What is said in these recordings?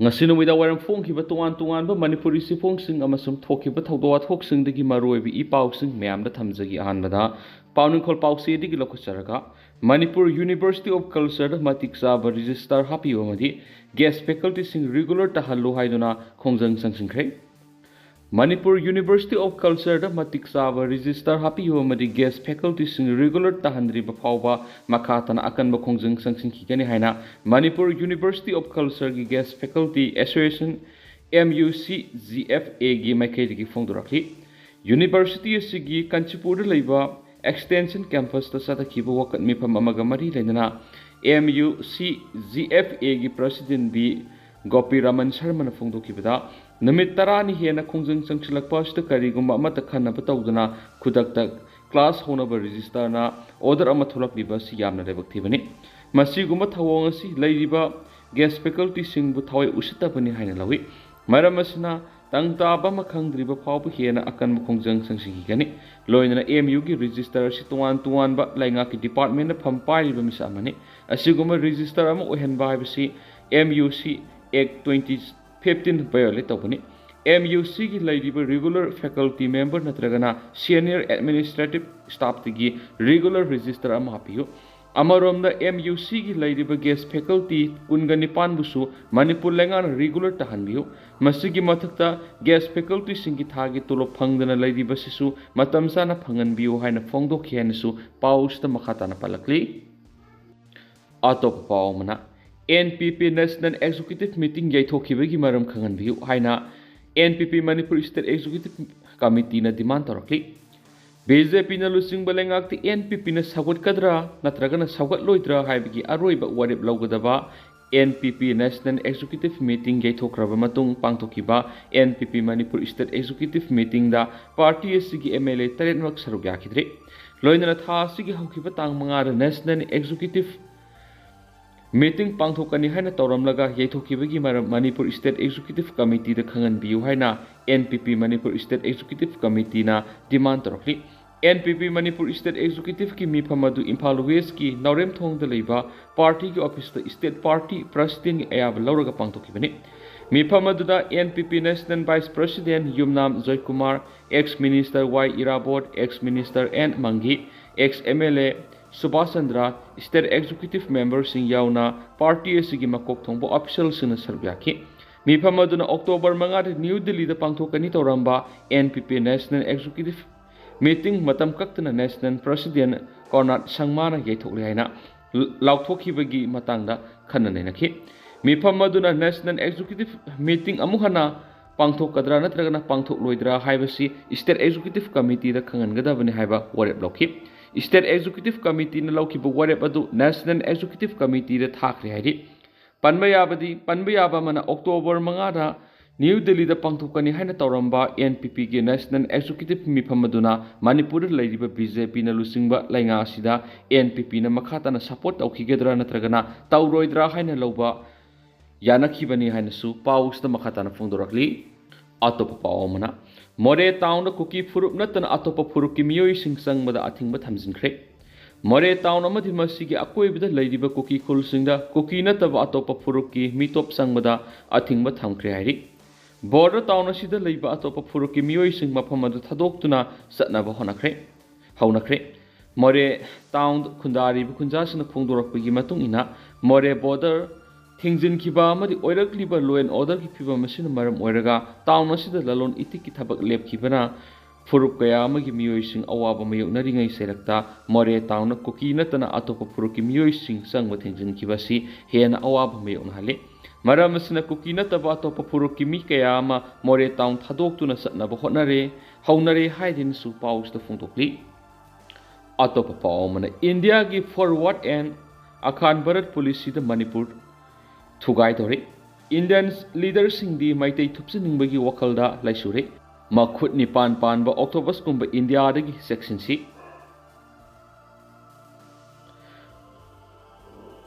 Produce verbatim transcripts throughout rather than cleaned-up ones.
ꯉꯁꯤ ꯅꯨꯃꯤꯗꯥꯡ ꯋꯥꯏꯔꯝ ꯐꯣꯡꯈꯤꯕ ꯇꯣꯉꯥꯟ ꯇꯣꯉꯥꯟꯕ ꯃꯅꯤꯄꯨꯔꯤ ꯆꯦꯐꯣꯡꯁꯤꯡ ꯑꯃꯁꯨꯡ ꯊꯣꯛꯈꯤꯕ ꯊꯧꯗꯣꯛ ꯋꯥꯊꯣꯛꯁꯤꯡꯗꯒꯤ ꯃꯔꯨꯑꯣꯏꯕ ꯏ ꯄꯥꯎꯁꯤꯡ ꯃꯌꯥꯝꯗ ꯊꯝꯖꯒꯦ꯫ ꯑꯍꯥꯟꯕꯗ ꯄꯥꯎꯅꯤꯡꯈꯣꯜ ꯄꯥꯎꯆꯦꯗꯒꯤ ꯂꯧꯈꯠꯆꯔꯒ, ꯃꯅꯤꯄꯨꯔ University of Culture ꯗ ꯃꯇꯤꯛ ꯆꯥꯕ ꯔꯦꯖꯤꯁꯇꯥꯔ ꯍꯥꯞꯄꯤꯌꯨ ꯑꯃꯗꯤ ꯒꯦꯁ ꯐꯦꯀꯜꯇꯤꯁꯤꯡ ꯔꯤꯒꯨꯂꯔ ꯇꯥꯍꯜꯂꯨ ꯍꯥꯏꯗꯨꯅ ꯈꯣꯡꯖꯪ ꯆꯪꯁꯤꯟꯈ꯭ꯔꯦ꯫ ꯃꯅꯤꯄꯨꯔ University of Culture ꯗ ꯃꯇꯤꯛ ꯆꯥꯕ ꯔꯦꯖꯤꯁꯇꯥꯔ ꯍꯥꯞꯄꯤꯌꯨ ꯑꯃꯗꯤ ꯒꯦꯁ ꯐꯦꯀꯜꯇꯤꯁꯤꯡ ꯔꯤꯒꯨꯂꯔ ꯇꯥꯍꯟꯗ꯭ꯔꯤꯕ ꯐꯥꯎꯕ ꯃꯈꯥ ꯇꯥꯅ ꯑꯀꯟꯕ ꯈꯣꯡꯖꯪ ꯆꯪꯁꯤꯟꯈꯤꯒꯅꯤ ꯍꯥꯏꯅ ꯃꯅꯤꯄꯨꯔ University of Culture ꯒꯤ guest faculty association, M U C G F A ꯒꯤ ꯃꯥꯏꯀꯩꯗꯒꯤ ꯐꯣꯡꯗꯣꯔꯛꯂꯤ꯫ ꯌꯨꯅꯤꯚꯔꯁꯤꯇꯤ ꯑꯁꯤꯒꯤ ꯀꯥꯟꯆꯤꯄꯨꯔꯗ ꯂꯩꯕ ꯑꯦꯛꯁꯇꯦꯟꯁꯟ ꯀꯦꯝꯄꯁꯇ ꯆꯠꯊꯈꯤꯕ ꯋꯥꯀꯠ ꯃꯤꯐꯝ ꯑꯃꯒ ꯃꯔꯤ ꯂꯩꯅꯅ M U C G F A ꯒꯤ ꯄ꯭ꯔꯁꯤꯗꯦꯟ ꯕꯤ ꯒꯣꯄꯤꯔꯥꯃꯟ ꯁꯔꯃꯅ ꯐꯣꯡꯗꯣꯛꯈꯤꯕꯗ, ꯅꯨꯃꯤꯠ ꯇꯔꯥꯅꯤ ꯍꯦꯟꯅ ꯈꯣꯡꯖꯪ ꯆꯪꯁꯤꯜꯂꯛꯄ ꯑꯁꯤꯗ ꯀꯔꯤꯒꯨꯝꯕ ꯑꯃꯠꯇ ꯈꯟꯅꯕ ꯇꯧꯗꯅ ꯈꯨꯗꯛꯇ ꯀ꯭ꯂꯥꯁ ꯍꯧꯅꯕ ꯔꯦꯖꯤꯁꯇꯥꯔꯅ ꯑꯣꯔꯗꯔ ꯑꯃ ꯊꯣꯛꯂꯛꯂꯤꯕ ꯑꯁꯤ ꯌꯥꯝꯅ ꯂꯥꯏꯕꯛ ꯊꯤꯕꯅꯤ꯫ ꯃꯁꯤꯒꯨꯝꯕ ꯊꯧꯑꯣꯡ ꯑꯁꯤ ꯂꯩꯔꯤꯕ ꯒꯦꯁ ꯐꯦꯀꯜꯇꯤꯁꯤꯡꯕꯨ ꯊꯋꯥꯏ ꯎꯁꯤꯠꯇꯕꯅꯤ ꯍꯥꯏꯅ ꯂꯧꯏ꯫ ꯃꯔꯝ ꯑꯁꯤꯅ, ꯇꯪ ꯇꯥꯕ ꯑꯃ ꯈꯪꯗ꯭ꯔꯤꯕ ꯐꯥꯎꯕ ꯍꯦꯟꯅ ꯑꯀꯟꯕ ꯈꯣꯡꯖꯪ ꯆꯪꯁꯤꯟꯈꯤꯒꯅꯤ꯫ ꯂꯣꯏꯅꯅ M U ꯒꯤ ꯔꯦꯖꯤꯁꯇꯥꯔ ꯑꯁꯤ ꯇꯣꯉꯥꯟ ꯇꯣꯉꯥꯟꯕ ꯂꯩꯉꯥꯛꯀꯤ ꯗꯤꯄꯥꯔꯠꯃꯦꯟꯅ ꯐꯝ ꯄꯥꯏꯔꯤꯕ ꯃꯤꯁꯛ ꯑꯃꯅꯤ꯫ ꯑꯁꯤꯒꯨꯝꯕ ꯔꯦꯖꯤꯁꯇꯥꯔ ꯑꯃ ꯑꯣꯏꯍꯟꯕ ꯍꯥꯏꯕꯁꯤ M U C Act twenty fifteen violate ꯇꯧꯕꯅꯤ꯫ M U C ꯒꯤ ꯂꯩꯔꯤꯕ ꯔꯤꯒꯨꯂꯔ ꯐꯦꯀꯜꯇꯤ ꯃꯦꯝꯕꯔ ꯅꯠꯇ꯭ꯔꯒꯅ ꯁꯦꯅꯤꯌꯔ ꯑꯦꯗꯃꯤꯅꯤꯁꯇ꯭ꯔꯦꯇꯤꯚ ꯁ꯭ꯇꯥꯐꯇꯒꯤ ꯔꯤꯒꯨꯂꯔ ꯔꯦꯖꯤꯁꯇꯥꯔ ꯑꯃ ꯍꯥꯞꯄꯤꯌꯨ꯫ ꯑꯃꯔꯣꯝꯗ, M U C ꯒꯤ ꯂꯩꯔꯤꯕ ꯒꯦꯁ ꯐꯦꯀꯜꯇꯤ ꯀꯨꯟꯒ ꯅꯤꯄꯥꯟꯕꯨꯁꯨ ꯃꯅꯤꯄꯨꯔ ꯂꯩꯉꯥꯛꯅ ꯔꯤꯒꯨꯂꯔ ꯇꯥꯍꯟꯕꯤꯌꯨ꯫ ꯃꯁꯤꯒꯤ ꯃꯊꯛꯇ, ꯒꯦꯁ ꯐꯦꯀꯜꯇꯤꯁꯤꯡꯒꯤ ꯊꯥꯒꯤ ꯇꯣꯂꯣꯞ ꯐꯪꯗꯅ ꯂꯩꯔꯤꯕꯁꯤꯁꯨ ꯃꯇꯝ ꯆꯥꯅ ꯐꯪꯍꯟꯕꯤꯌꯨ ꯍꯥꯏꯅ ꯐꯣꯡꯗꯣꯛꯈꯤ ꯍꯥꯏꯅꯁꯨ ꯄꯥꯎꯁꯤꯗ ꯃꯈꯥ ꯇꯥꯅ ꯄꯜꯂꯛꯂꯤ꯫ ꯑꯇꯣꯞꯄ ꯄꯥꯎ ꯑꯃꯅ, N P P National Executive Meeting ꯌꯩꯊꯣꯛꯈꯤꯕꯒꯤ ꯃꯔꯝ ꯈꯪꯍꯟꯕꯤꯌꯨ ꯍꯥꯏꯅ N P P Manipur State Executive Committeeꯅ demand ꯇꯧꯔꯛꯂꯤ꯫ B J Pꯅ ꯂꯨꯆꯤꯡꯕ ꯂꯩꯉꯥꯛꯇ N P Pꯅ ꯁꯧꯒꯠꯀꯗ꯭ꯔꯥ ꯅꯠꯇ꯭ꯔꯒꯅ ꯁꯧꯒꯠꯂꯣꯏꯗ꯭ꯔꯥ ꯍꯥꯏꯕꯒꯤ ꯑꯔꯣꯏꯕ ꯋꯥꯔꯦꯞ ꯂꯧꯒꯗꯕ N P P National Executive Meeting ꯌꯩꯊꯣꯛꯈ꯭ꯔꯕ ꯃꯇꯨꯡ ꯄꯥꯡꯊꯣꯛꯈꯤꯕ N P P Manipur State Executive Meetingꯗ party ꯑꯁꯤꯒꯤ M L A ꯇꯔꯦꯠꯃꯛ ꯁꯔꯨꯛ ꯌꯥꯈꯤꯗ꯭ꯔꯦ꯫ ꯂꯣꯏꯅꯅ ꯊꯥ ꯑꯁꯤꯒꯤ ꯍꯧꯈꯤꯕ ꯇꯥꯡ ꯃꯉꯥꯗ National Executive Meeting ꯄꯥꯡꯊꯣꯛꯀꯅꯤ ꯍꯥꯏꯅ ꯇꯧꯔꯝꯂꯒ ꯌꯩꯊꯣꯛꯈꯤꯕꯒꯤ ꯃꯔꯝ ꯃꯅꯤꯄꯨꯔ State Executive Committeeꯗ ꯈꯪꯍꯟꯕꯤꯌꯨ ꯍꯥꯏꯅ N P P Manipur State Executive Committeeꯅ demand ꯇꯧꯔꯛꯂꯤ꯫ N P P Manipur state ꯑꯦꯛꯖꯤꯀ꯭ꯌꯨꯇꯤꯚꯀꯤ ꯃꯤꯐꯝ ꯑꯗꯨ ꯏꯝꯐꯥꯜ ꯋꯦꯁ꯭ꯠꯀꯤ ꯅꯥꯎꯔꯦꯝꯊꯣꯡꯗ ꯂꯩꯕ ꯄꯥꯔꯇꯤꯒꯤ ꯑꯣꯐꯤꯁꯇ ꯁ꯭ꯇꯦꯠ ꯄꯥꯔꯇꯤ ꯄ꯭ꯔꯁꯤꯗꯦꯟꯠꯀꯤ ꯑꯌꯥꯕ ꯂꯧꯔꯒ ꯄꯥꯡꯊꯣꯛꯈꯤꯕꯅꯤ꯫ ꯃꯤꯐꯝ ꯑꯗꯨꯗ N P P national vice president Yumnam Joykumar, ex minister Y Erabot, ex minister N Mangi, ex M L A Subash Chandra, state executive members ꯌꯥꯎꯅ ꯄꯥꯔꯇꯤ ꯑꯁꯤꯒꯤ ꯃꯀꯣꯛ ꯊꯣꯡꯕ ꯑꯣꯐꯤꯁꯤꯌꯦꯜꯁꯤꯡꯅ ꯁꯔꯨꯛ ꯌꯥꯈꯤ꯫ ꯃꯤꯐꯝ ꯑꯗꯨꯅ ꯑꯣꯛꯇꯣꯕꯔ ꯃꯉꯥꯗ ꯅ꯭ꯌꯨ ꯗꯤꯜꯂꯤꯗ ꯄꯥꯡꯊꯣꯛꯀꯅꯤ ꯇꯧꯔꯝꯕ and P P national executive meeting ꯃꯇꯝ ꯀꯛꯇꯅ ꯅꯦꯁꯅꯦꯜ ꯄ꯭ꯔꯁꯤꯗꯦꯟꯠ ꯀꯣꯔꯅꯥꯠ ꯁꯪꯃꯥꯅ ꯌꯩꯊꯣꯛꯂꯦ ꯍꯥꯏꯅ ꯂꯥꯎꯊꯣꯛꯈꯤꯕꯒꯤ ꯃꯇꯥꯡꯗ ꯈꯟꯅ ꯅꯩꯅꯈꯤ꯫ ꯃꯤꯐꯝ ꯑꯗꯨꯅ ꯅꯦꯁꯅꯦꯜ ꯑꯦꯛꯖꯤꯀ꯭ꯌꯨꯇꯤꯚ ꯃꯤꯇꯤꯡ ꯑꯃꯨꯛ ꯍꯟꯅ ꯄꯥꯡꯊꯣꯛꯀꯗ꯭ꯔꯥ ꯅꯠꯇ꯭ꯔꯒꯅ ꯄꯥꯡꯊꯣꯛꯂꯣꯏꯗ꯭ꯔꯥ ꯍꯥꯏꯕꯁꯤ ꯁ꯭ꯇꯦꯠ ꯑꯦꯛꯖꯤꯀ꯭ꯌꯨꯇꯤꯚ ꯀꯃꯤꯇꯤꯗ ꯈꯪꯍꯟꯒꯗꯕꯅꯤ ꯍꯥꯏꯕ ꯋꯥꯔꯦꯞ ꯂꯧꯈꯤ꯫ ꯁ꯭ꯇꯦꯠ ꯑꯦꯛꯖꯤꯀ꯭ꯌꯨꯇꯤꯚ ꯀꯃꯤꯇꯤꯅ ꯂꯧꯈꯤꯕ ꯋꯥꯔꯦꯞ ꯑꯗꯨ ꯅꯦꯁꯅꯦꯜ ꯑꯦꯛꯖꯤꯀ꯭ꯌꯨꯇꯤꯚ ꯀꯃꯤꯇꯤꯗ ꯊꯥꯈ꯭ꯔꯦ ꯍꯥꯏꯔꯤ꯫ ꯄꯟꯕ ꯌꯥꯕꯗꯤ, ꯄꯟꯕ ꯌꯥꯕ ꯑꯃꯅ, ꯑꯣꯛꯇꯣꯕꯔ ꯃꯉꯥꯗ ꯅ꯭ꯌꯨ ꯗꯤꯜꯂꯤꯗ ꯄꯥꯡꯊꯣꯛꯀꯅꯤ ꯍꯥꯏꯅ ꯇꯧꯔꯝꯕ ꯑꯦꯟ ꯄꯤ ꯄꯤꯒꯤ ꯅꯦꯁꯅꯦꯜ ꯑꯦꯛꯖꯤꯀ꯭ꯌꯨꯇꯤꯚ ꯃꯤꯐꯝ ꯑꯗꯨꯅ ꯃꯅꯤꯄꯨꯔꯗ ꯂꯩꯔꯤꯕ ꯕꯤ ꯖꯦ ꯄꯤꯅ ꯂꯨꯆꯤꯡꯕ ꯂꯩꯉꯥꯛ ꯑꯁꯤꯗ ꯑꯦꯟ ꯄꯤ ꯄꯤꯅ ꯃꯈꯥ ꯇꯥꯅ ꯁꯄꯣꯔꯠ ꯇꯧꯈꯤꯒꯗ꯭ꯔꯥ ꯅꯠꯇ꯭ꯔꯒꯅ ꯇꯧꯔꯣꯏꯗ꯭ꯔꯥ ꯍꯥꯏꯅ ꯂꯧꯕ ꯌꯥꯅꯈꯤꯕꯅꯤ ꯍꯥꯏꯅꯁꯨ ꯄꯥꯎꯁꯤꯗ ꯃꯈꯥ ꯇꯥꯅ ꯐꯣꯡꯗꯣꯔꯛꯂꯤ꯫ ꯑꯇꯣꯞꯄ ꯄꯥꯎ ꯑꯃꯅ, ꯃꯣꯔꯦ ꯇꯥꯎꯟꯗ ꯀꯨꯀꯤ ꯐꯨꯔꯨꯞ ꯅꯠꯇꯅ ꯑꯇꯣꯞꯄ ꯐꯨꯔꯨꯞꯀꯤ ꯃꯤꯑꯣꯏꯁꯤꯡ ꯆꯪꯕꯗ ꯑꯊꯤꯡꯕ ꯊꯝꯖꯤꯟꯈ꯭ꯔꯦ꯫ ꯃꯣꯔꯦ ꯇꯥꯎꯟ ꯑꯃꯗꯤ ꯃꯁꯤꯒꯤ ꯑꯀꯣꯏꯕꯗ ꯂꯩꯔꯤꯕ ꯀꯨꯀꯤ ꯈꯨꯜꯁꯤꯡꯗ ꯀꯨꯀꯤ ꯅꯠꯇꯕ ꯑꯇꯣꯞꯄ ꯐꯨꯔꯨꯞꯀꯤ ꯃꯤꯇꯣꯞ ꯆꯪꯕꯗ ꯑꯊꯤꯡꯕ ꯊꯝꯈ꯭ꯔꯦ ꯍꯥꯏꯔꯤ꯫ ꯕꯣꯔꯗꯔ ꯇꯥꯎꯟ ꯑꯁꯤꯗ ꯂꯩꯕ ꯑꯇꯣꯞꯄ ꯐꯨꯔꯨꯞꯀꯤ ꯃꯤꯑꯣꯏꯁꯤꯡ ꯃꯐꯝ ꯑꯗꯨ ꯊꯥꯗꯣꯛꯇꯨꯅ ꯆꯠꯅꯕ ꯍꯣꯠꯅꯈ꯭ꯔꯦ, ꯍꯧꯅꯈ꯭ꯔꯦ꯫ ꯃꯣꯔꯦ ꯇꯥꯎꯟꯗ ꯈꯨꯟꯗꯥꯔꯤꯕ ꯈꯨꯟꯖꯥꯁꯤꯡꯅ ꯐꯣꯡꯗꯣꯔꯛꯄꯒꯤ ꯃꯇꯨꯡ ꯏꯟꯅ, ꯃꯣꯔꯦ ꯕꯣꯔꯗꯔ ꯊꯤꯡꯖꯤꯟꯈꯤꯕ ꯑꯃꯗꯤ ꯑꯣꯏꯔꯛꯂꯤꯕ law and orderꯒꯤ ꯐꯤꯕꯝ ꯑꯁꯤꯅ ꯃꯔꯝ ꯑꯣꯏꯔꯒ ꯇꯥꯎꯟ ꯑꯁꯤꯗ ꯂꯂꯣꯟ ꯏꯇꯤꯛꯀꯤ ꯊꯕꯛ ꯂꯦꯞꯈꯤꯕꯅ ꯐꯨꯔꯨꯞ ꯀꯌꯥ ꯑꯃꯒꯤ ꯃꯤꯑꯣꯏꯁꯤꯡ ꯑꯋꯥꯕ ꯃꯥꯌꯣꯛꯅꯔꯤꯉꯩ ꯆꯩꯔꯛꯇ ꯃꯣꯔꯦ ꯇꯥꯎꯟꯗ ꯀꯨꯀꯤ ꯅꯠꯇꯅ ꯑꯇꯣꯞꯄ ꯐꯨꯔꯨꯞꯀꯤ ꯃꯤꯑꯣꯏꯁꯤꯡ ꯆꯪꯕ ꯊꯤꯡꯖꯤꯟꯈꯤꯕ ꯑꯁꯤ ꯍꯦꯟꯅ ꯑꯋꯥꯕ ꯃꯥꯌꯣꯛꯅꯍꯜꯂꯤ꯫ ꯃꯔꯝ ꯑꯁꯤꯅ ꯀꯨꯀꯤ ꯅꯠꯇꯕ ꯑꯇꯣꯞꯄ ꯐꯨꯔꯨꯞꯀꯤ ꯃꯤ ꯀꯌꯥ ꯑꯃ ꯃꯣꯔꯦ ꯇꯥꯎꯟ ꯊꯥꯗꯣꯛꯇꯨꯅ ꯆꯠꯅꯕ ꯍꯣꯠꯅꯔꯦ, ꯍꯧꯅꯔꯦ ꯍꯥꯏꯗꯨꯅꯁꯨ ꯄꯥꯎꯁꯤꯗ ꯐꯣꯡꯗꯣꯛꯂꯤ꯫ ꯑꯇꯣꯞꯄ ꯄꯥꯎ ꯑꯃꯅ, ꯏꯟꯗꯤꯌꯥꯒꯤ forward and ꯑꯈꯥꯟ ꯚꯥꯔꯠ ꯄꯣꯂꯤꯁꯤꯗ ꯃꯅꯤꯄꯨꯔ ꯊꯨꯒꯥꯏꯗꯧꯔꯤ꯫ ꯏꯟꯗꯤꯌꯟ ꯂꯤꯗꯔꯁꯤꯡꯗꯤ ꯃꯩꯇꯩ ꯊꯨꯞꯆꯅꯤꯡꯕꯒꯤ ꯋꯥꯈꯜꯗ ꯂꯩꯁꯨꯔꯦ꯫ ꯃꯈꯨꯠ ꯅꯤꯄꯥꯟ ꯄꯥꯟꯕ ꯑꯣꯛꯇꯣꯄꯁꯀꯨꯝꯕ ꯏꯟꯗꯤꯌꯥꯗꯒꯤ ꯆꯦꯛꯁꯤꯟꯁꯤ꯫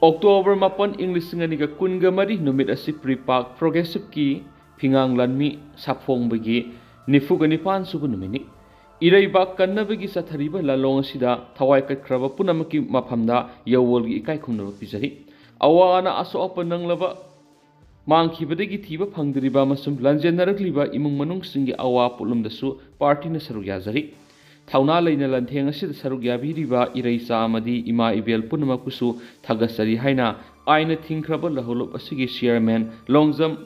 ꯑꯣꯛꯇꯣꯕꯔ ꯃꯥꯄꯟ, ꯏꯪ ꯂꯤꯁꯤꯡ ꯑꯅꯤꯒ ꯀꯨꯟꯒ ꯃꯔꯤ ꯅꯨꯃꯤꯠ ꯑꯁꯤ ꯄ꯭ꯔꯤꯄꯥꯛ ꯄ꯭ꯔꯣꯒ꯭ꯔꯦꯁꯤꯞꯀꯤ ꯐꯤꯉꯥꯡ ꯂꯥꯟꯃꯤ ꯁꯥꯐꯣꯡꯕꯒꯤ ꯅꯤꯐꯨꯒ ꯅꯤꯄꯥꯟ ꯁꯨꯕ ꯅꯨꯃꯤꯠꯅꯤ꯫ ꯏꯔꯩꯕꯥꯛ ꯀꯟꯅꯕꯒꯤ ꯆꯠꯊꯔꯤꯕ ꯂꯥꯂꯣꯡ ꯑꯁꯤꯗ ꯊꯋꯥꯏ ꯀꯠꯈ꯭ꯔꯕ ꯄꯨꯝꯅꯃꯛꯀꯤ ꯃꯐꯝꯗ ꯌꯧꯋꯣꯜꯒꯤ ꯏꯀꯥꯏ ꯈꯨꯝꯅꯕ ꯄꯤꯖꯔꯤ꯫ ꯑꯋꯥ ꯑꯅꯥ ꯑꯁꯣꯛ ꯑꯄꯟ ꯅꯪꯂꯕ ꯃꯥꯡꯈꯤꯕꯗꯒꯤ ꯊꯤꯕ ꯐꯪꯗ꯭ꯔꯤꯕ ꯑꯃꯁꯨꯡ ꯂꯟꯖꯦꯟꯅꯔꯛꯂꯤꯕ ꯏꯃꯨꯡ ꯃꯅꯨꯡꯁꯤꯡꯒꯤ ꯑꯋꯥ ꯄꯣꯠꯂꯨꯝꯗꯁꯨ ꯄꯥꯔꯇꯤꯅ ꯁꯔꯨꯛ ꯌꯥꯖꯔꯤ꯫ ꯊꯧꯅꯥ ꯂꯩꯅ ꯂꯥꯟꯊꯦꯡ ꯑꯁꯤꯗ ꯁꯔꯨꯛ ꯌꯥꯕꯤꯔꯤꯕ ꯏꯔꯩꯆꯥ ꯑꯃꯗꯤ ꯏꯃꯥ ꯏꯕꯦꯜ ꯄꯨꯝꯅꯃꯛꯄꯨꯁꯨ ꯊꯥꯒꯠꯆꯔꯤ ꯍꯥꯏꯅ ꯑꯥꯏꯟꯅ ꯊꯤꯡꯈ꯭ꯔꯕ ꯂꯧꯍꯧꯂꯨꯞ ꯑꯁꯤꯒꯤ ꯆꯤꯌꯔꯃꯦꯟ ꯂꯣꯡꯖꯝ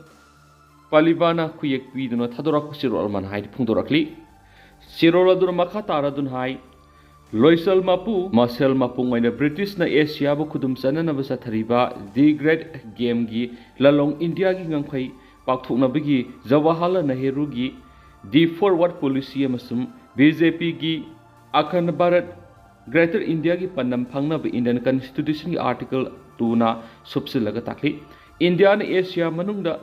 ꯄꯥꯂꯤꯕꯥꯅ ꯈꯨꯌꯦꯛ ꯄꯤꯗꯨꯅ ꯊꯥꯗꯣꯔꯛꯄ ꯆꯦꯔꯣꯜ ꯑꯃꯅ ꯍꯥꯏꯗꯤ ꯐꯣꯡꯗꯣꯔꯛꯂꯤ꯫ ꯆꯦꯔꯣꯜ ꯑꯗꯨꯅ ꯃꯈꯥ ꯇꯥꯔꯗꯨꯅ ꯍꯥꯏ, ꯂꯣꯏꯁꯜ ꯃꯄꯨ, ꯃꯁꯦꯜ ꯃꯄꯨꯡ ꯑꯣꯏꯅ ꯕ꯭ꯔꯤꯇꯤꯁꯅ ꯑꯦꯁꯤꯌꯥꯕꯨ ꯈꯨꯗꯨꯝ ꯆꯟꯅꯅꯕ ꯆꯠꯊꯔꯤꯕ ꯗꯤ ꯒ꯭ꯔꯦꯠ ꯒꯦꯝꯒꯤ ꯂꯥꯂꯣꯡ ꯏꯟꯗꯤꯌꯥꯒꯤ ꯉꯝꯈꯩ ꯄꯥꯛꯊꯣꯛꯅꯕꯒꯤ ꯖꯋꯥꯍꯔꯂꯥꯜ ꯅꯦꯍꯔꯨꯒꯤ ꯗꯤ ꯐꯣꯔꯋꯥꯔꯗ ꯄꯣꯂꯤꯁꯤ ꯑꯃꯁꯨꯡ ꯕꯤ ꯖꯦ ꯄꯤꯒꯤ ꯑꯈꯟ ꯚꯥꯔꯠ ꯒ꯭ꯔꯦꯇꯔ ꯏꯟꯗꯤꯌꯥꯒꯤ ꯄꯥꯟꯗꯝ ꯐꯪꯅꯕ ꯏꯟꯗꯤꯌꯟ ꯀꯟꯁꯇꯤꯇ꯭ꯌꯨꯁꯟꯒꯤ ꯑꯥꯔꯇꯤꯀꯜ ꯇꯨꯅ ꯁꯨꯞꯆꯤꯜꯂꯒ ꯇꯥꯛꯂꯤ꯫ ꯏꯟꯗꯤꯌꯥꯅ ꯑꯦꯁꯤꯌꯥ ꯃꯅꯨꯡꯗ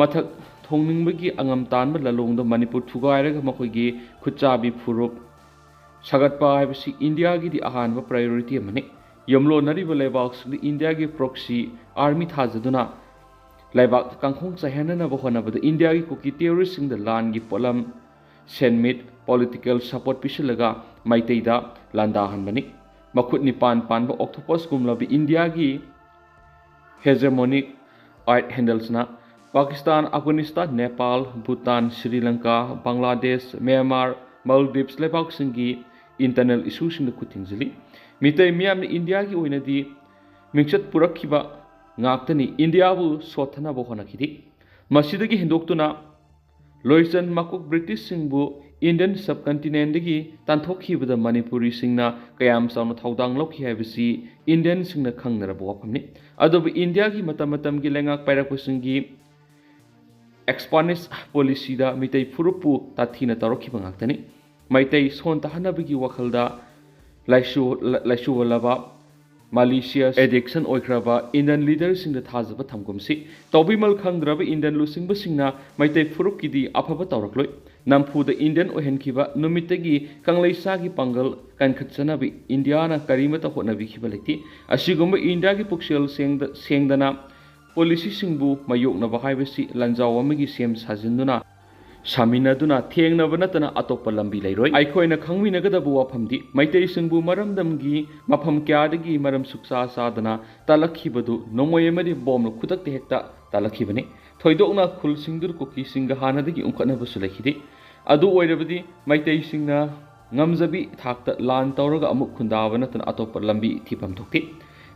ꯃꯊꯛ ꯊꯣꯡꯅꯤꯡꯕꯒꯤ ꯑꯉꯝ ꯇꯥꯟꯕ ꯂꯥꯂꯣꯡꯗ ꯃꯅꯤꯄꯨꯔ ꯊꯨꯒꯥꯏꯔꯒ ꯃꯈꯣꯏꯒꯤ ꯈꯨꯠꯆꯥꯕꯤ ꯐꯨꯔꯨꯞ ꯁꯥꯒꯠꯄ ꯍꯥꯏꯕꯁꯤ ꯏꯟꯗꯤꯌꯥꯒꯤꯗꯤ ꯑꯍꯥꯟꯕ ꯄ꯭ꯔꯥꯏꯌꯣꯔꯤꯇꯤ ꯑꯃꯅꯤ꯫ ꯌꯨꯝꯂꯣꯟꯅꯔꯤꯕ ꯂꯩꯕꯥꯛꯁꯤꯡꯗ ꯏꯟꯗꯤꯌꯥꯒꯤ ꯄ꯭ꯔꯣꯛꯁꯤ ꯑꯥꯔꯃꯤ ꯊꯥꯖꯗꯨꯅ ꯂꯩꯕꯥꯛꯇ ꯀꯥꯡꯈꯣꯡ ꯆꯥꯏꯍꯟꯅꯅꯕ ꯍꯣꯠꯅꯕꯗ ꯏꯟꯗꯤꯌꯥꯒꯤ ꯀꯨꯀꯤ ꯇꯦꯔꯣꯔꯤꯁꯁꯤꯡꯗ ꯂꯥꯟꯒꯤ ꯄꯣꯠꯂꯝ, ꯁꯦꯟꯃꯤꯠ, ꯄꯣꯂꯤꯇꯤꯀꯦꯜ ꯁꯄꯣꯔꯠ ꯄꯤꯁꯤꯜꯂꯒ ꯃꯩꯇꯩꯗ ꯂꯥꯟꯗꯥꯍꯟꯕꯅꯤ꯫ ꯃꯈꯨꯠ ꯅꯤꯄꯥꯟ ꯄꯥꯟꯕ ꯑꯣꯛꯇꯣꯄꯁꯒꯨꯝꯂꯕ ꯏꯟꯗꯤꯌꯥꯒꯤ ꯍꯦꯖꯦꯃꯣꯅꯤꯛ ꯑꯥꯏꯠ ꯍꯦꯟꯗꯜꯁꯅ ꯄꯥꯀꯤꯁꯇꯥꯟ, ꯑꯐꯒꯥꯅꯤꯁꯇꯥꯟ, ꯅꯦꯄꯥꯜ, ꯚꯨꯇꯥꯟ, ꯁ꯭ꯔꯤ ꯂꯪꯀꯥ, ꯕꯪꯒ꯭ꯂꯥꯗꯦꯁ, ꯃ꯭ꯌꯥꯟꯃꯥꯔ, ꯃꯥꯜꯗꯤꯞꯁ ꯂꯩꯕꯥꯛꯁꯤꯡꯒꯤ ꯏꯟꯇꯔꯅꯦꯜ ꯏꯁꯨꯁꯤꯡꯗ ꯈꯨꯠ ꯊꯤꯡꯖꯤꯜꯂꯤ꯫ ꯃꯤꯇꯩ ꯃꯤꯌꯥꯝꯅ ꯏꯟꯗꯤꯌꯥꯒꯤ ꯑꯣꯏꯅꯗꯤ ꯃꯤꯡꯆꯠ ꯄꯨꯔꯛꯈꯤꯕ ꯉꯥꯛꯇꯅꯤ꯫ ꯏꯟꯗꯤꯌꯥꯕꯨ ꯁꯣꯠꯊꯅꯕ ꯍꯣꯠꯅꯈꯤꯗꯦ꯫ ꯃꯁꯤꯗꯒꯤ ꯍꯦꯟꯗꯣꯛꯇꯨꯅ ꯂꯣꯏꯆꯟ ꯃꯀꯣꯛ ꯕ꯭ꯔꯤꯇꯤꯁꯁꯤꯡꯕꯨ ꯏꯟꯗꯤꯌꯟ ꯁꯕꯀꯟꯇꯤꯅꯦꯟꯗꯒꯤ ꯇꯥꯟꯊꯣꯛꯈꯤꯕꯗ ꯃꯅꯤꯄꯨꯔꯤꯁꯤꯡꯅ ꯀꯌꯥꯝ ꯆꯥꯎꯅ ꯊꯧꯗꯥꯡ ꯂꯧꯈꯤ ꯍꯥꯏꯕꯁꯤ ꯏꯟꯗꯤꯌꯟꯁꯤꯡꯅ ꯈꯪꯅꯔꯕ ꯋꯥꯐꯝꯅꯤ꯫ ꯑꯗꯨꯕꯨ ꯏꯟꯗꯤꯌꯥꯒꯤ ꯃꯇꯝ ꯃꯇꯝꯒꯤ ꯂꯩꯉꯥꯛ ꯄꯥꯏꯔꯛꯄꯁꯤꯡꯒꯤ ꯑꯦꯛꯁꯄꯥꯟꯁꯤꯚ ꯄꯣꯂꯤꯁꯤꯗ ꯃꯤꯇꯩ ꯐꯨꯔꯨꯞꯄꯨ ꯇꯥꯊꯤꯅ ꯇꯧꯔꯛꯈꯤꯕ ꯉꯥꯛꯇꯅꯤ꯫ ꯃꯩꯇꯩ ꯁꯣꯟꯊꯍꯟꯅꯕꯒꯤ ꯋꯥꯈꯜꯗ ꯂꯥꯏꯁꯨ-, ꯂꯥꯏꯆꯨꯍꯜꯂꯕ, ꯃꯥꯂꯤꯁꯤꯌꯁ ꯑꯦꯗꯤꯛꯁꯟ ꯑꯣꯏꯈ꯭ꯔꯕ ꯏꯟꯗꯤꯌꯟ ꯂꯤꯗꯔꯁꯤꯡꯗ ꯊꯥꯖꯕ ꯊꯝꯒꯨꯝꯁꯤ꯫ ꯇꯧꯕꯤꯃꯜ ꯈꯪꯗ꯭ꯔꯕ ꯏꯟꯗꯤꯌꯟ ꯂꯨꯆꯤꯡꯕꯁꯤꯡꯅ ꯃꯩꯇꯩ ꯐꯨꯔꯨꯞꯀꯤꯗꯤ ꯑꯐꯕ ꯇꯧꯔꯛꯂꯣꯏ꯫ ꯅꯝꯐꯨꯗ ꯏꯟꯗꯤꯌꯟ ꯑꯣꯏꯍꯟꯈꯤꯕ ꯅꯨꯃꯤꯠꯇꯒꯤ ꯀꯪꯂꯩꯁꯥꯒꯤ ꯄꯥꯡꯒꯜ ꯀꯟꯈꯠꯆꯅꯕ ꯏꯟꯗꯤꯌꯥꯅ ꯀꯔꯤꯃꯠꯇ ꯍꯣꯠꯅꯕꯤꯈꯤꯕ ꯂꯩꯇꯦ꯫ ꯑꯁꯤꯒꯨꯝꯕ ꯏꯟꯗꯤꯌꯥꯒꯤ ꯄꯨꯛꯆꯦꯜ ꯁꯦꯡꯗ-, ꯁꯦꯡꯗꯅ ꯄꯣꯂꯤꯁꯤꯁꯤꯡꯕꯨ ꯃꯥꯌꯣꯛꯅꯕ ꯍꯥꯏꯕꯁꯤ ꯂꯥꯟꯖꯥꯎ ꯑꯃꯒꯤ ꯁꯦꯝ ꯁꯥꯖꯤꯟꯗꯨꯅ ꯁꯥꯃꯤꯟꯅꯗꯨꯅ ꯊꯦꯡꯅꯕ ꯅꯠꯇꯅ ꯑꯇꯣꯞꯄ ꯂꯝꯕꯤ ꯂꯩꯔꯣꯏ꯫ ꯑꯩꯈꯣꯏꯅ ꯈꯪꯃꯤꯟꯅꯒꯗꯕ ꯋꯥꯐꯝꯗꯤ ꯃꯩꯇꯩꯁꯤꯡꯕꯨ ꯃꯔꯝꯗꯝꯒꯤ ꯃꯐꯝ ꯀꯌꯥꯗꯒꯤ ꯃꯔꯝ ꯁꯨꯛꯆꯥ ꯆꯥꯗꯅ ꯇꯥꯜꯂꯛꯈꯤꯕꯗꯨ ꯅꯣꯡꯃꯩ ꯑꯃꯗꯤ ꯕꯣꯝꯅ ꯈꯨꯗꯛꯇ ꯍꯦꯛꯇ ꯇꯥꯜꯂꯛꯈꯤꯕꯅꯤ꯫ ꯊꯣꯏꯗꯣꯛꯅ ꯈꯨꯜꯁꯤꯡꯗꯨꯗ ꯀꯨꯀꯤꯁꯤꯡꯒ ꯍꯥꯟꯅꯗꯒꯤ ꯎꯪꯈꯠꯅꯕꯁꯨ ꯂꯩꯈꯤꯗꯦ꯫ ꯑꯗꯨ ꯑꯣꯏꯔꯕꯗꯤ ꯃꯩꯇꯩꯁꯤꯡꯅ ꯉꯝꯖꯕꯤ ꯊꯥꯛꯇ ꯂꯥꯟ ꯇꯧꯔꯒ ꯑꯃꯨꯛ ꯈꯨꯟꯗꯥꯕ ꯅꯠꯇꯅ ꯑꯇꯣꯞꯄ ꯂꯝꯕꯤ ꯊꯤꯐꯝ ꯊꯣꯛꯇꯦ꯫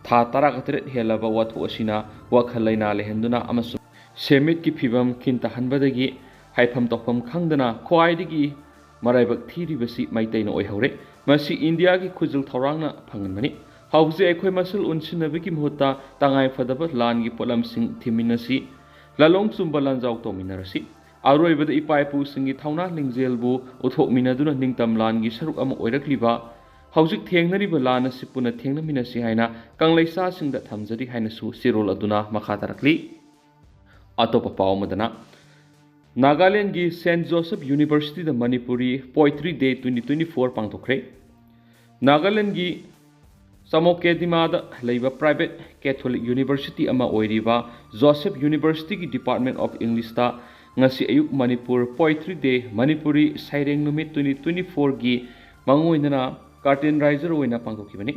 ꯊꯥ ꯇꯔꯥꯒ ꯇꯔꯦꯠ ꯍꯦꯜꯂꯕ ꯋꯥꯊꯣꯛ ꯑꯁꯤꯅ ꯋꯥꯈꯜ ꯂꯩꯅꯥ ꯂꯩꯍꯟꯗꯨꯅ ꯑꯃꯁꯨꯡ ꯁꯦꯟꯃꯤꯠꯀꯤ ꯐꯤꯕꯝ ꯈꯤꯟ ꯇꯥꯍꯟꯕꯗꯒꯤ ꯍꯥꯏꯐꯝ ꯇꯧꯐꯝ ꯈꯪꯗꯅ ꯈ꯭ꯋꯥꯏꯗꯒꯤ ꯃꯔꯥꯏꯕꯛ ꯊꯤꯔꯤꯕꯁꯤ ꯃꯩꯇꯩꯅ ꯑꯣꯏꯍꯧꯔꯦ꯫ ꯃꯁꯤ ꯏꯟꯗꯤꯌꯥꯒꯤ ꯈꯨꯖꯤꯜ ꯊꯧꯔꯥꯡꯅ ꯐꯪꯍꯟꯕꯅꯤ꯫ ꯍꯧꯖꯤꯛ ꯑꯩꯈꯣꯏ ꯃꯁꯦꯜ ꯑꯣꯟꯁꯤꯟꯅꯕꯒꯤ ꯃꯍꯨꯠꯇ ꯇꯉꯥꯏ ꯐꯗꯕ ꯂꯥꯟꯒꯤ ꯄꯣꯠꯂꯝꯁꯤꯡ ꯊꯤꯃꯤꯟꯅꯁꯤ, ꯂꯥꯂꯣꯡ ꯆꯨꯝꯕ ꯂꯥꯟꯖꯥꯎ ꯇꯧꯃꯤꯟꯅꯔꯁꯤ꯫ ꯑꯔꯣꯏꯕꯗ ꯏꯄꯥ ꯏꯄꯨꯁꯤꯡꯒꯤ ꯊꯧꯅꯥ ꯂꯤꯡꯖꯦꯜꯕꯨ ꯎꯠꯊꯣꯛꯃꯤꯟꯅꯗꯨꯅ ꯅꯤꯡꯇꯝ ꯂꯥꯟꯒꯤ ꯁꯔꯨꯛ ꯑꯃ ꯑꯣꯏꯔꯛꯂꯤꯕ ꯍꯧꯖꯤꯛ ꯊꯦꯡꯅꯔꯤꯕ ꯂꯥꯟ ꯑꯁꯤ ꯄꯨꯟꯅ ꯊꯦꯡꯅꯃꯤꯟꯅꯁꯤ ꯍꯥꯏꯅ ꯀꯪꯂꯩꯁꯥꯁꯤꯡꯗ ꯊꯝꯖꯔꯤ ꯍꯥꯏꯅꯁꯨ ꯆꯦꯔꯣꯜ ꯑꯗꯨꯅ ꯃꯈꯥ ꯇꯥꯔꯛꯂꯤ꯫ ꯑꯇꯣꯞꯄ ꯄꯥꯎ ꯑꯃꯗꯅ, ꯅꯥꯒꯥꯂꯦꯟꯒꯤ ꯁꯦꯟꯠ ꯖꯣꯁꯦꯐ ꯌꯨꯅꯤꯚꯔꯁꯤꯇꯤꯗ ꯃꯅꯤꯄꯨꯔꯤ ꯄꯣꯏꯇ꯭ꯔꯤ ꯗꯦ ꯇ꯭ꯋꯦꯟꯇꯤ ꯇ꯭ꯋꯦꯟꯇꯤ ꯐꯣꯔ ꯄꯥꯡꯊꯣꯛꯈ꯭ꯔꯦ꯫ ꯅꯥꯒꯥꯂꯦꯟꯒꯤ ꯆꯃꯣꯀꯦꯗꯤꯃꯥꯗ ꯂꯩꯕ ꯄ꯭ꯔꯥꯏꯚꯦꯠ ꯀꯦꯊꯣꯂꯤꯛ ꯌꯨꯅꯤꯚꯔꯁꯤꯇꯤ ꯑꯃ ꯑꯣꯏꯔꯤꯕ ꯖꯣꯁꯦꯐ ꯌꯨꯅꯤꯚꯔꯁꯤꯇꯤꯒꯤ ꯗꯤꯄꯥꯔꯠꯃꯦꯟ ꯑꯣꯐ ꯏꯪꯂꯤꯁꯇ ꯉꯁꯤ ꯑꯌꯨꯛ ꯃꯅꯤꯄꯨꯔ ꯄꯣꯏꯇ꯭ꯔꯤ ꯗꯦ, ꯃꯅꯤꯄꯨꯔꯤ ꯁꯩꯔꯦꯡ ꯅꯨꯃꯤꯠ ꯇ꯭ꯋꯦꯟꯇꯤ ꯇ꯭ꯋꯦꯟꯇꯤ ꯐꯣꯔꯒꯤ ꯃꯥꯡꯑꯣꯏꯅꯅ ꯀꯥꯔꯇꯦꯟ ꯔꯥꯏꯖꯔ ꯑꯣꯏꯅ ꯄꯥꯡꯊꯣꯛꯈꯤꯕꯅꯤ꯫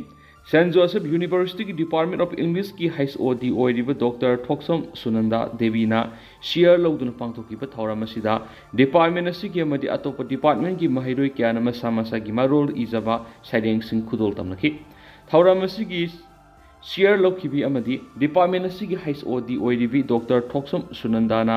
ꯁꯦꯟꯠ ꯖꯣꯁꯦꯐ ꯌꯨꯅꯤꯚꯔꯁꯤꯇꯤꯒꯤ ꯗꯤꯄꯥꯔꯠꯃꯦꯟ ꯑꯣꯐ ꯏꯪꯂꯤꯁꯀꯤ ꯍꯩꯆ ꯑꯣ ꯗꯤ ꯑꯣꯏꯔꯤꯕ ꯗꯣꯛꯇꯔ ꯊꯣꯛꯁꯣꯝ ꯁꯨꯅꯟꯗꯥ ꯗꯦꯕꯤꯅ ꯁꯤꯌꯔ ꯂꯧꯗꯨꯅ ꯄꯥꯡꯊꯣꯛꯈꯤꯕ ꯊꯧꯔꯝ ꯑꯁꯤꯗ ꯗꯤꯄꯥꯔꯠꯃꯦꯟ ꯑꯁꯤꯒꯤ ꯑꯃꯗꯤ ꯑꯇꯣꯞꯄ ꯗꯤꯄꯥꯔꯠꯃꯦꯟꯒꯤ ꯃꯍꯩꯔꯣꯏ ꯀꯌꯥꯅ ꯃꯁꯥ ꯃꯁꯥꯒꯤ ꯃꯔꯣꯜ ꯏꯖꯕ ꯁꯩꯔꯦꯡꯁꯤꯡ ꯈꯨꯗꯣꯜ ꯇꯝꯅꯈꯤ꯫ ꯊꯧꯔꯝ ꯑꯁꯤꯒꯤ ꯁꯤꯌꯔ ꯂꯧꯈꯤꯕꯤ ꯑꯃꯗꯤ ꯗꯤꯄꯥꯔꯠꯃꯦꯟ ꯑꯁꯤꯒꯤ ꯍꯩꯆ ꯑꯣ ꯗꯤ ꯑꯣꯏꯔꯤꯕꯤ ꯗꯣꯛꯇꯔ ꯊꯣꯛꯁꯣꯝ ꯁꯨꯅꯟꯗꯥꯅ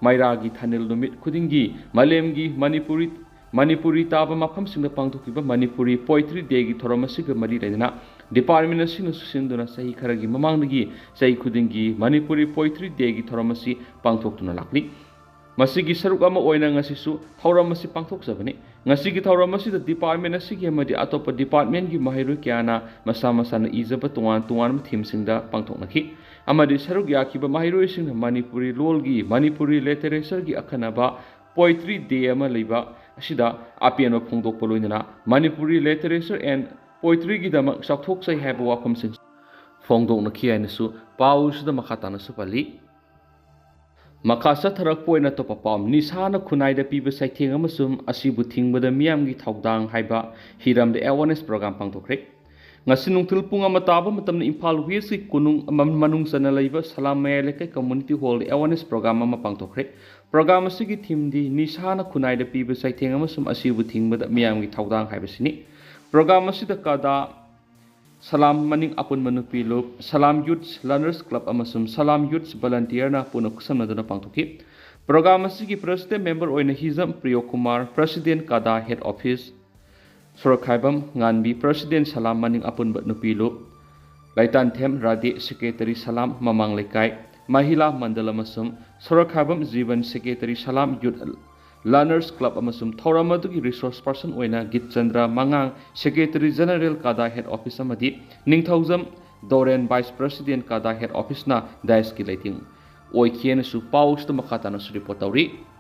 ꯃꯩꯔꯥꯒꯤ ꯊꯥꯅꯤꯜ ꯅꯨꯃꯤꯠ ꯈꯨꯗꯤꯡꯒꯤ ꯃꯥꯂꯦꯝꯒꯤ ꯃꯅꯤꯄꯨꯔꯤ, ꯃꯅꯤꯄꯨꯔꯤ ꯇꯥꯕ ꯃꯐꯝꯁꯤꯡꯗ ꯄꯥꯡꯊꯣꯛꯈꯤꯕ ꯃꯅꯤꯄꯨꯔꯤ ꯄꯣꯏꯇ꯭ꯔꯤ ꯗꯦꯒꯤ ꯊꯧꯔꯝ ꯑꯁꯤꯒ ꯃꯔꯤ ꯂꯩꯅꯅ ꯗꯤꯄꯥꯔꯠꯃꯦꯟ ꯑꯁꯤꯅꯁꯨ ꯁꯤꯟꯗꯨꯅ ꯆꯍꯤ ꯈꯔꯒꯤ ꯃꯃꯥꯡꯗꯒꯤ ꯆꯍꯤ ꯈꯨꯗꯤꯡꯒꯤ ꯃꯅꯤꯄꯨꯔꯤ ꯄꯣꯏꯇ꯭ꯔꯤ ꯗꯦꯒꯤ ꯊꯧꯔꯝ ꯑꯁꯤ ꯄꯥꯡꯊꯣꯛꯇꯨꯅ ꯂꯥꯛꯂꯤ꯫ ꯃꯁꯤꯒꯤ ꯁꯔꯨꯛ ꯑꯃ ꯑꯣꯏꯅ ꯉꯁꯤꯁꯨ ꯊꯧꯔꯝ ꯑꯁꯤ ꯄꯥꯡꯊꯣꯛꯆꯕꯅꯤ꯫ ꯉꯁꯤꯒꯤ ꯊꯧꯔꯝ ꯑꯁꯤꯗ ꯗꯤꯄꯥꯔꯠꯃꯦꯟ ꯑꯁꯤꯒꯤ ꯑꯃꯗꯤ ꯑꯇꯣꯞꯄ ꯗꯤꯄꯥꯔꯠꯃꯦꯟꯒꯤ ꯃꯍꯩꯔꯣꯏ ꯀꯌꯥꯅ ꯃꯁꯥ ꯃꯁꯥꯅ ꯏꯖꯕ ꯇꯣꯉꯥꯟ ꯇꯣꯉꯥꯟꯕ ꯊꯤꯝꯁꯤꯡꯗ ꯄꯥꯡꯊꯣꯛꯅꯈꯤ ꯑꯃꯗꯤ ꯁꯔꯨꯛ ꯌꯥꯈꯤꯕ ꯃꯍꯩꯔꯣꯏꯁꯤꯡꯅ ꯃꯅꯤꯄꯨꯔꯤ ꯂꯣꯜꯒꯤ, ꯃꯅꯤꯄꯨꯔꯤ ꯂꯤꯇꯔꯦꯆꯔꯒꯤ ꯑꯈꯟꯅꯕ ꯄꯣꯏꯇ꯭ꯔꯤ ꯗꯦ ꯑꯃ ꯂꯩꯕ ꯑꯁꯤꯗ ꯑꯄꯦꯟꯕ ꯐꯣꯡꯗꯣꯛꯄ ꯂꯣꯏꯅꯅ ꯃꯅꯤꯄꯨꯔꯤ ꯂꯤꯇꯔꯦꯆꯔ ꯑꯦꯟ ꯄꯣꯏꯇ꯭ꯔꯤꯒꯤꯗꯃꯛ ꯆꯥꯎꯊꯣꯛꯆꯩ ꯍꯥꯏꯕ ꯋꯥꯐꯝꯁꯤꯡ ꯐꯣꯡꯗꯣꯛꯅꯈꯤ ꯍꯥꯏꯅꯁꯨ ꯄꯥꯎꯁꯤꯗ ꯃꯈꯥ ꯇꯥꯅꯁꯨ ꯄꯜꯂꯤ꯫ ꯃꯈꯥ ꯆꯠꯊꯔꯛꯄ ꯑꯣꯏꯅ ꯑꯇꯣꯞꯄ ꯄꯥꯎ, ꯅꯤꯁꯥꯅ ꯈꯨꯟꯅꯥꯏꯗ ꯄꯤꯕ ꯆꯩꯊꯦꯡ ꯑꯃꯁꯨꯡ ꯑꯁꯤꯕꯨ ꯊꯤꯡꯕꯗ ꯃꯤꯌꯥꯝꯒꯤ ꯊꯧꯗꯥꯡ ꯍꯥꯏꯕ ꯍꯤꯔꯝꯗ awareness program ꯄꯥꯡꯊꯣꯛꯈ꯭ꯔꯦ꯫ ꯉꯁꯤ ꯅꯨꯡꯊꯤꯜ ꯄꯨꯡ ꯑꯃ ꯇꯥꯕ ꯃꯇꯝꯗ ꯏꯝꯐꯥꯜ ꯋꯦꯁꯀꯤ ꯀꯣꯅꯨꯡ ꯑꯃ ꯃꯅꯨꯡ ꯆꯟꯅ ꯂꯩꯕ ꯁꯂꯥꯝ ꯃꯌꯥꯏ ꯂꯩꯀꯥꯏ community hall awareness program ꯑꯃ ꯄꯥꯡꯊꯣꯛꯈ꯭ꯔꯦ꯫ Program ꯑꯁꯤꯒꯤ themeꯗꯤ ꯅꯤꯁꯥꯅ ꯈꯨꯟꯅꯥꯏꯗ ꯄꯤꯕ ꯆꯩꯊꯦꯡ ꯑꯃꯁꯨꯡ ꯑꯁꯤꯕꯨ ꯊꯤꯡꯕꯗ ꯃꯤꯌꯥꯝꯒꯤ ꯊꯧꯗꯥꯡ ꯍꯥꯏꯕꯁꯤꯅꯤ꯫ Program ꯑꯁꯤꯗ ꯀꯗꯥ ꯁꯂꯥꯝ ꯃꯅꯤꯡ ꯑꯄꯨꯟꯕ ꯅꯨꯄꯤ ꯂꯨꯞ, ꯁꯂꯥꯝ Youths Learners Club ꯑꯃꯁꯨꯡ ꯁꯂꯥꯝ Youths Volunteerꯅ ꯄꯨꯟꯅ ꯈꯨꯠꯁꯝꯅꯗꯨꯅ ꯄꯥꯡꯊꯣꯛꯈꯤ꯫ Program ꯑꯁꯤꯒꯤ president member ꯑꯣꯏꯅ ꯍꯤꯖꯝ ꯄ꯭ꯔꯤꯌꯣ ꯀꯨꯃꯥꯔ, president ꯀꯗꯥ head office, ꯁꯣꯔꯣꯛꯈꯥꯏꯕꯝ ꯉꯥꯟꯕꯤ, president ꯁꯂꯥꯝ ꯃꯅꯤꯡ ꯑꯄꯨꯟꯕ ꯅꯨꯄꯤ ꯂꯨꯞ, ꯂꯩꯇꯥꯟꯊꯦꯝ ꯔꯥꯙꯦ, secretary ꯁꯂꯥꯝ ꯃꯃꯥꯡ ꯂꯩꯀꯥꯏ ꯃꯍꯤꯂꯥ ꯃꯟꯗꯜ ꯑꯃꯁꯨꯡ ꯁꯣꯔꯣꯛꯈꯥꯏꯕꯝ ꯖꯤꯕꯟ, secretary ꯁꯂꯥꯝ Youth Learners Club ꯑꯃꯁꯨꯡ ꯊꯧꯔꯝ ꯑꯗꯨꯒꯤ resource person ꯑꯣꯏꯅ ꯒꯤꯠꯆꯟꯗ꯭ꯔ ꯃꯉꯥꯡ, secretary general ꯀꯗꯥ head office ꯑꯃꯗꯤ ꯅꯤꯡꯊꯧꯖꯝ ꯗꯣꯔꯦꯟ, vice president ꯀꯗꯥ head officeꯅ dais ꯀꯤ ꯂꯩꯇꯦꯡ ꯑꯣꯏꯈꯤꯑꯅꯁꯨ ꯄꯥꯎ ꯑꯁꯤꯗ ꯃꯈꯥ ꯇꯥꯅꯁꯨ report ꯇꯧꯔꯤ꯫